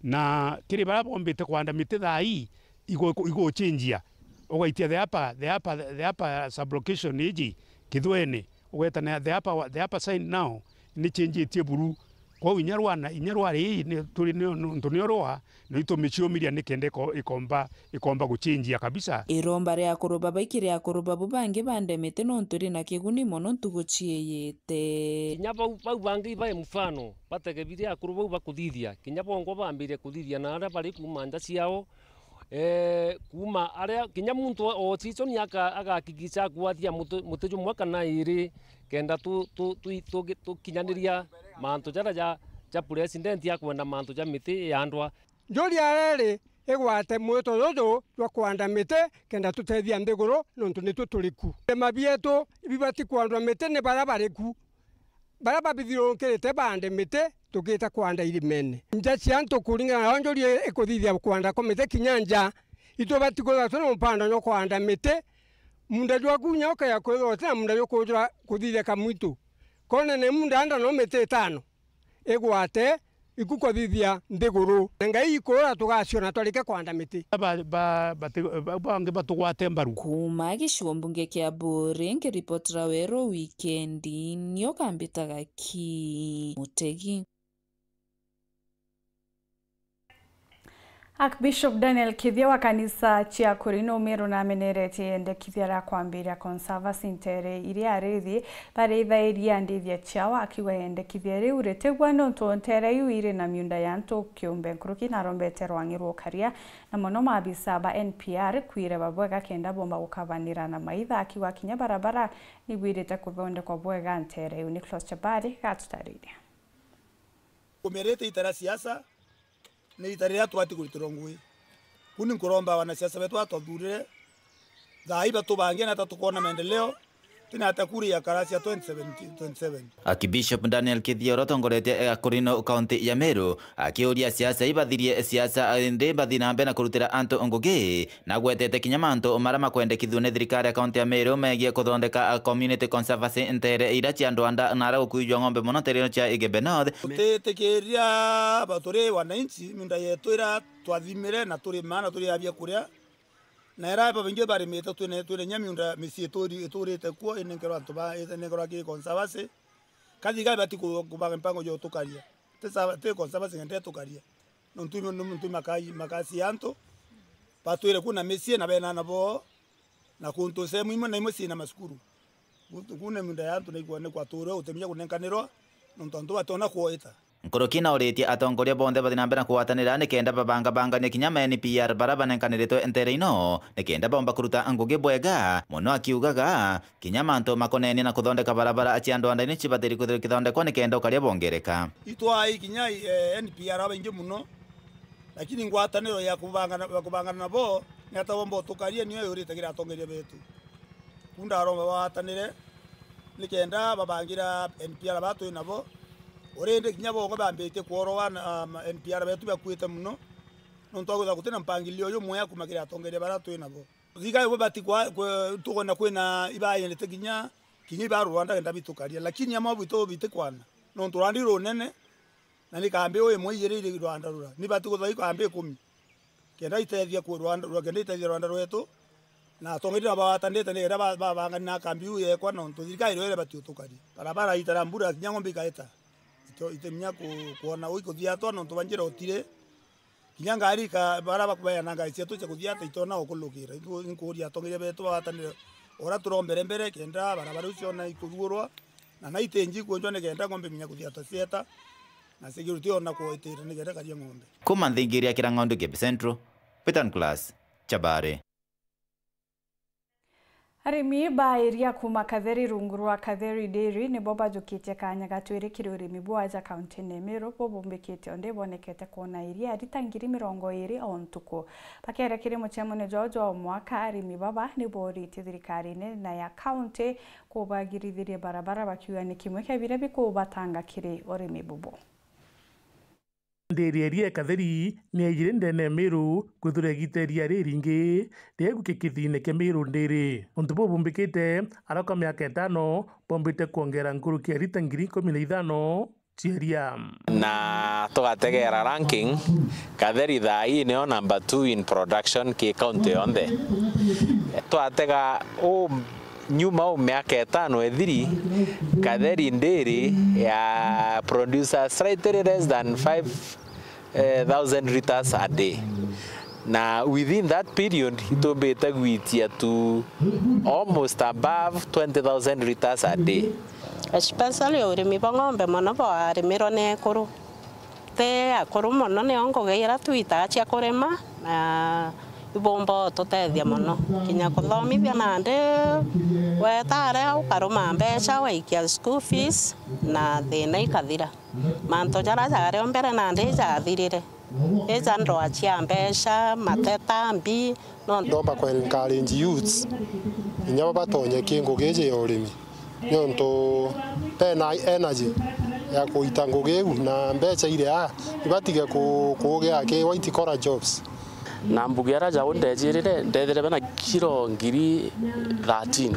na kiri baria bombite kwanda miti thaa ii, igu-, iguchinjia. Ugaitia the upper, the upper, the upper sublocation iji Kithwene, ugeta na the upper, the upper side now ni chinjitie buru. Kwou inya rwana, inya rwari ii ni turi ni, nontu nio rwa, na itumiciumiria nikenda iko-, ikomba, ikomba guchinjia kabisa. Iromba ria akuru baba ikiri akuru babu bangi bande miti nontu iri na kiguni mono ntugu ciiyite. Kinya bau, bau bangi bae mfano, batege biria akuru bau bakuthithia, kinya bongwa bambire kuthithia na aria bari kuuma nja ciao, eh, kuuma aria kinya muntu o season aka-, agakikisha akwathia muti, muti jumwe kana iri, kenda tu-, tu-, tu-, tugi-, tukinyaniria mantu jaria ja, ja president akwenda mantu ja miti yandwa. Njuri areri igwate mwito juju jwa kwanda miti kenda tutethia nthiguru, nontu nitu turi ku. Irima bietu bibati kwandwa miti ni baria bari ku. Baria babithirunkirite bande miti, tugita kwanda irimene. Nja cia antu kuringana na uria njuri ikuthithia kwanda kwa miti kinya nja, itubati kwithirwa twina mpando jwa kwanda miti. Munda jwaku kinya ukaya kwithirwa utina munda jukujura kuthithia kamwitu. Konene munda anda no miti itano igwate, ikukuthithia nthiguru. Na Ngai ikuura tugaciona twarike kwanda miti. Ba, ba, bati-, ba, bangi batugwate mbaru. Kuuma gicigo mbunge kia Buuri, nkiripotera Weru Wikendi, nio kambitaga ki Mutegi. Archbishop Daniel Kithia wa kanisa cia Kurino Meru nameneretie yendekithia ria kwambiria Conservancy ntere iria arithi barithairie andithia ciao, akiuga yendekithia riu ritigwa nontu ntere iu iri na miunda ya antu kiumbe nkuruki na arombete rwang'i rwa ukaria, na mono maabisa ba N P R kwire babwega kenda bomba gukabanira na maitha, akiuga kinya barabara nibwirite kuthondekwa bwega ntere iu. Nicholas Chabari gatutariria. Kumerete ita ria siasa, ni ita riria tubati kuritirwa ngugi. Kuu ni nkuromba wanasiasa betu batwathurire, thaa ii batubange na ata tukoona maendeleo, tina ata kura ya karasi ya twenty seventeen, twenty seven. Archbishop Daniel Kithia, uria utongoretie Akurino kaunti ya Meru, akiuria siasa ibathirie siasa, indi bathi na mbere na kurutira antu ngugi. Nagwetete kinya mantu maria makwendekithua ni thirikari ya kaunti ya Meru megie kuthondeka, a, community conservancy ntere iria cia Ndwanda na aria gukwijua ng'ombe mono ntere ino cia Igembe North. Tutitikiria ba turi wananchi, miunda yetu iria twathimire na turima na turi ya biakuria, na iria babaingi barimite twine, twine nya miunda micii ituri-, iturite kuo inenkerwa antu ba, inenkerwa ki conservancy. Kathirikari bati ku-, kubanga mpango ya utukaria. Ti sa-, ti conservancy ng'ende tukaria. Nontu imi, nontu imi makai-, makasi ya antu, batwire kuna micii na bena ana boo, na kuntu sehemu imwe na imwe ciina macukuru. Kuntu kuna miunda ya antu naikwa, ni kwaturwe utemia kunenkanirwa, nontu antu bationa kuoita. Nkuruki nauritie atongoria bonthe bathi na mbere na kugwatanira nikenda babangabangania kinya ma N P R bara banenkaniritwe ntere ino, nikenda bomba kuruta ngugi bwega, mono akiugaga kinya mantu makonenie na kuthondeka barabara cia ndwanda-ini cibatiri kwithirwa ikithondekwa nikenda ukaria bongereka. Itwai kinya, eh, N P R abaingi mono, lakini ngwataniro ya kubangana, ya kubangana nabo ni ata bomba utukaria niyo yurite kiri atongeria betu. Ku ndaromba bagwatanire nikenda babangira N P R ba twi nabo. Urindi kinya bongo bambitie kworoa na, um, N P R betu bakuite mono, nontu wa kwithirwa gutina mpangilio jumwega kuuma kiri atongeria baria twi nabo. Thirikari ibati kwa, kwa, tukwenda kwina ibaendete kinya, kinya iba rwanda kenda bitukaria, lakini amwe bwitu bitikwana, nontu rwanda i runene, na ni kambi uu imwe ijiri iri rwanda rura, ni bati kuthwa i kambi ikumi, kenda itethia ku rwanda rura, kenda itethia rwanda rwetu, na atongeria na bagwatanite nikenda ba-, babangania na kambi iu yekwa, nontu thirikari irio iria bati utukaria. Barabara itara mbura, kinya ng'ombe ikaita, ito-, itiminya ku-, kwona uu ikuthiatwa, nontu ba njira utiri. Kinya ngari ika-, bara bakubeana ngari cietu cia kuthia ata itona ukulukira. Inkuuria atongeria betu bagwatanire ura turombere mbere kenda barabara iu ciona ikuthuurwa, na na iti nji kuonjwa nikenda ng'ombe minya kuthia ata cieta, na security ona kuitira nikenda karia ng'ombe. Kuma nthingiria kira ng'ondu Kiambu Central, Peter Nicholas, Chabare. Arimi ba iria kuuma Katheri rungu rwa Katheri Dairy nibo bajukitie kaanya ga twiri kiri urimi bwa aja kaunti-ini ya Meru bubumbikite undi ibonekete kwona iria rita ngiri mirongo iiri o ntuku. Bakiaria kiri mucemanio jwao jwa o mwaka, arimi baba nibooritie thirikari nene na ya kaunti kubagirithiria barabara, bakiuga ni kimwe kia biria bikubatanga kiri urimi bubu. Ndiri iria Katheri ni yaijire ndene ya Meru kwithirwa igita iria riringi riria igukia kithine kia Meru Ndiri. Untu buu bumbikite, arauka miaka itano bombite kwongera nkuruki ya rita ngiri ikumi na ithano cia iria. Na tugategera ranking, Katheri thaa ii niyo number two in production ki county yonthe. Twatega u Nyuma u miaka itano ithiri, Katheri Ndiri ya producer slightly less than five thousand liters a day. Na within that period, itumbite gwitia to almost above twenty thousand liters a day. Especially urimi bwa ng'ombe mono bwarimirwe ni ekuru. Ti akuru mono nio ngugi iria twitaa cia kurima, na ibumba ututethia mono. Kinya kuthomithia nandi, weta aria ukaruma mbeca, waikia school fees, na thina ikathira. Mantu jaria jari o mbere nandi jathirire. Ija ndwaa cia mbeca, mateta, mbi, no. Ndomba ku encourage youths, kinya bo batonye ki ngugi iji ya urimi. Niuntu bena energy ya kuita ngugi iu na mbeca iria, ibatige ku-, kuugia ki white collar jobs. Na mbuge aria jau ndejirire, ndethire bena kiro ngiri thirteen,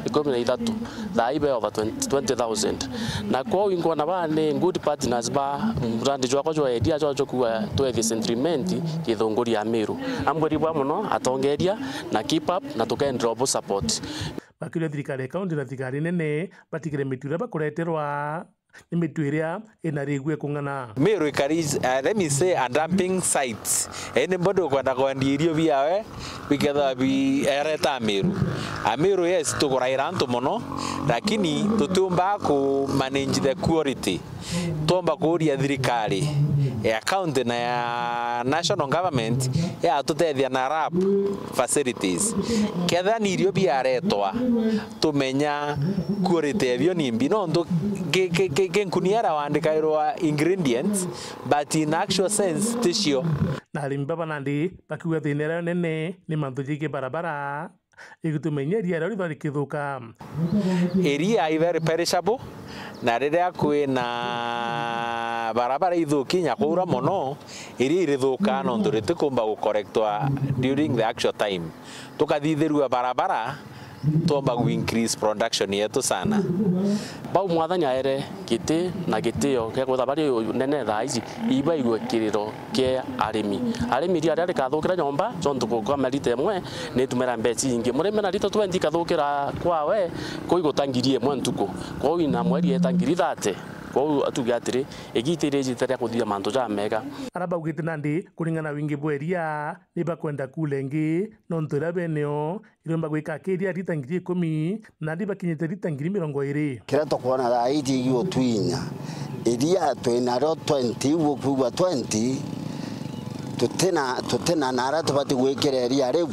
ikumi na ithatu, thaa ii be over twenty, twenty thousand. Na kwou inkwona baa ni good partners ba murandi jwakwa jwa eria jwa jwa kuuga twethie Central Imenti kithunguri ya Meru. Ambwiri bwa mono atongeria na keep up na tukenderwa bu support. Bakiuria thirikari ya kaunti na thirikari nene batigire mitu iria bakureterwa ni mitu iria ina rigu ikung'ana. Meru ikari, uh, let me say, a dumping site. Anybody ukwenda kwendia irio biawe, bikethirwa bi-, ereta Amiru. Amiru, yes, tukuraira antu mono, lakini tutiumba ku manage the quality. Twomba kuuria thirikari ya county na ya national government yatutethia na lab facilities. Kethira ni irio biaretwa, tumenya quality ebio ni mbi. Nontu ki, ki, ki, ki nkunia iria wandikairwa ingredients, but in actual sense, ticio. Na arimi baba nandi bakiuga thina iria nene ni mantu jegii barabara, igitumenyeria iria rithwa rikithuka. Iria i very perishable, na riria kwina barabara ithuki, nya kwaura mono, iria irithukaa nontu ritikumba gukorektwa during the actual time. Tukathithirua barabara, twomba gu increase production yetu sana. Bau Mwathani aere giti na gitio gia kwithirwa bari unene thaa ici, ibaigwe kiriro kia arimi. Arimi iria riria rikathukira nyomba, jontu kuka merita imwe, nitumira mbeca ingi. Murimi na rita twenty ikathukira kwawe, kuu iguta ngiri imwe ntuku. Kwou ina mweri eta ngiri thate. Kwou atuge atiri, igita iri ijite ria kuthithia mantu jamega. Ara baugite nandi, kuringana na wingi bwa iria, ni bakwenda kula ingi, nontu iria beneo, iromba gwika akiria rita ngiri ikumi, nandi bakinyite rita ngiri mirongo iri. Kiria tukwona thaa iji igutwinya, Iria twinario twenty, iu ukwigua twenty, tutina, tutina nara tubati gwikira iria riu.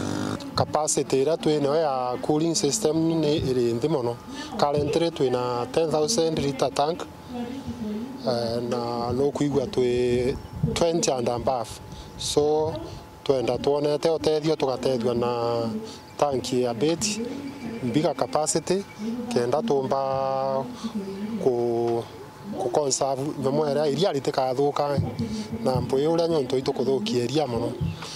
Capacity iria twinayo ya cooling system ni iri nthi mono. Currently twina ten thousand litre tank, eh, na nukwigua twi twenty and above. So, twenda twonete utethio, tugatethua na tanki ya beti, bigger capacity, kenda tumba ku, ku conserve nyomo iria iria ritikathukange na mpwi uria nyontu itukuthukia iria mono.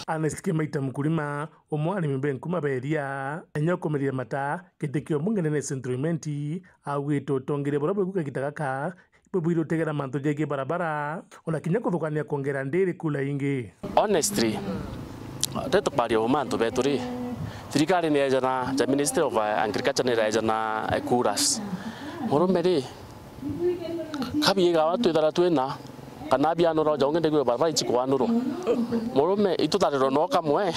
Ernest Kimaita Mkulima, umwe arimi be nkuma ba iria, enya ukumiria mata giti kia umbunge nene Central Imenti, augite utongeria buria bwiku kagita gaka bubwire utegera mantu jegie barabara, ona kinya kuthukania kwongera ndiri kula ingi. Honestly, ri tukwaria uma antu betu ri, thirikari ni ejana, ja Ministry of, uh, Agriculture ni ejana, uh, kuras. Murume ri, kabiigawa twithara twina, kana bianurwa ja ungi ndigwe barabara ichi kwanurwa. Murume, itutharirwa no kamwe,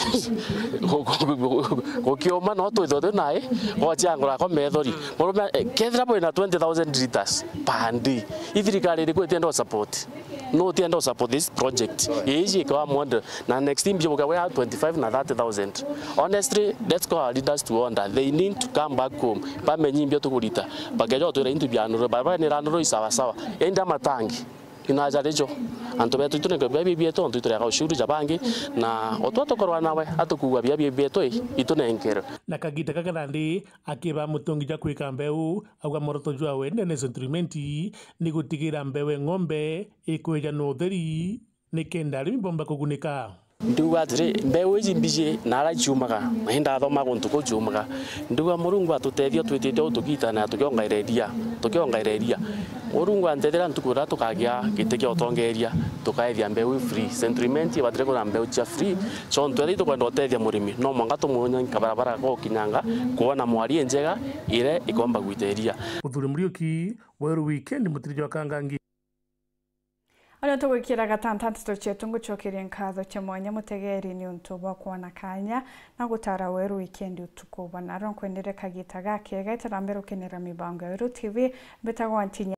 gu-, gu-, gu-, gu-, gukiuma no twithwe twi nai, gwachiangura ko methori. Murume, eh, kethira bwina twenty thousand litres per day, i thirikari iriku itienda u support? No utienda u support this project? Iji ikawa mwende, na next time biubuka bwa twenty-five na thirty thousand. Honestly, let's call our leaders to order. They need to come back home. Bamenye imbio tukurita. Bakeja utwira into bianurwa. Barabara ni ranurwa i sawa sawa. Enda matangi. Inaja rijo. Antu betu itu nengwe biabi bietu, antu itu rega ushuru ja bangi, na otwa tukorwa nawe, atukugua biabi bietu i, itunenkerwe. Na kagita gaka nandi, akiba mutungi ja kwika mbeu, auga mworoto jwawe ndene Central Imenti ni gutigira mbeu e ng'ombe ikwija na utheri, nikenda arimi bomba kugunika. Ndiuga atiri, mbeu iji mbiji na ara ciumaga, na indathoma guntu kuu ciumaga. Ndiuga Murungu atutethia twitite uu tugiitana tukiongaira iria, tukiongaira iria. Murungu antethera ntuku iria tukagia giti kia utongeria, tukaethia mbeu i free. Central Imenti ibatire kwina mbeu cia free, so ntwethia itukwenda utethia murimi, no mwanka tumuonye kabarabara gokinyanga, kwona mwari injega, ire ikomba gwita iria. Muthuri Muriuki, Weru Weekend, mutiri jwa Kangangi. Ona tugwikira gatanta nteto cietu, ngucokerie nkatho cia mwanya mutegeri ni untu bwa kwona kanya na gutara Weru Weekend utuku bwa naro. Nkwendere kagita gakega, itara mbere ukenera mibango ya Weru T V, mbitagwa Ntinya.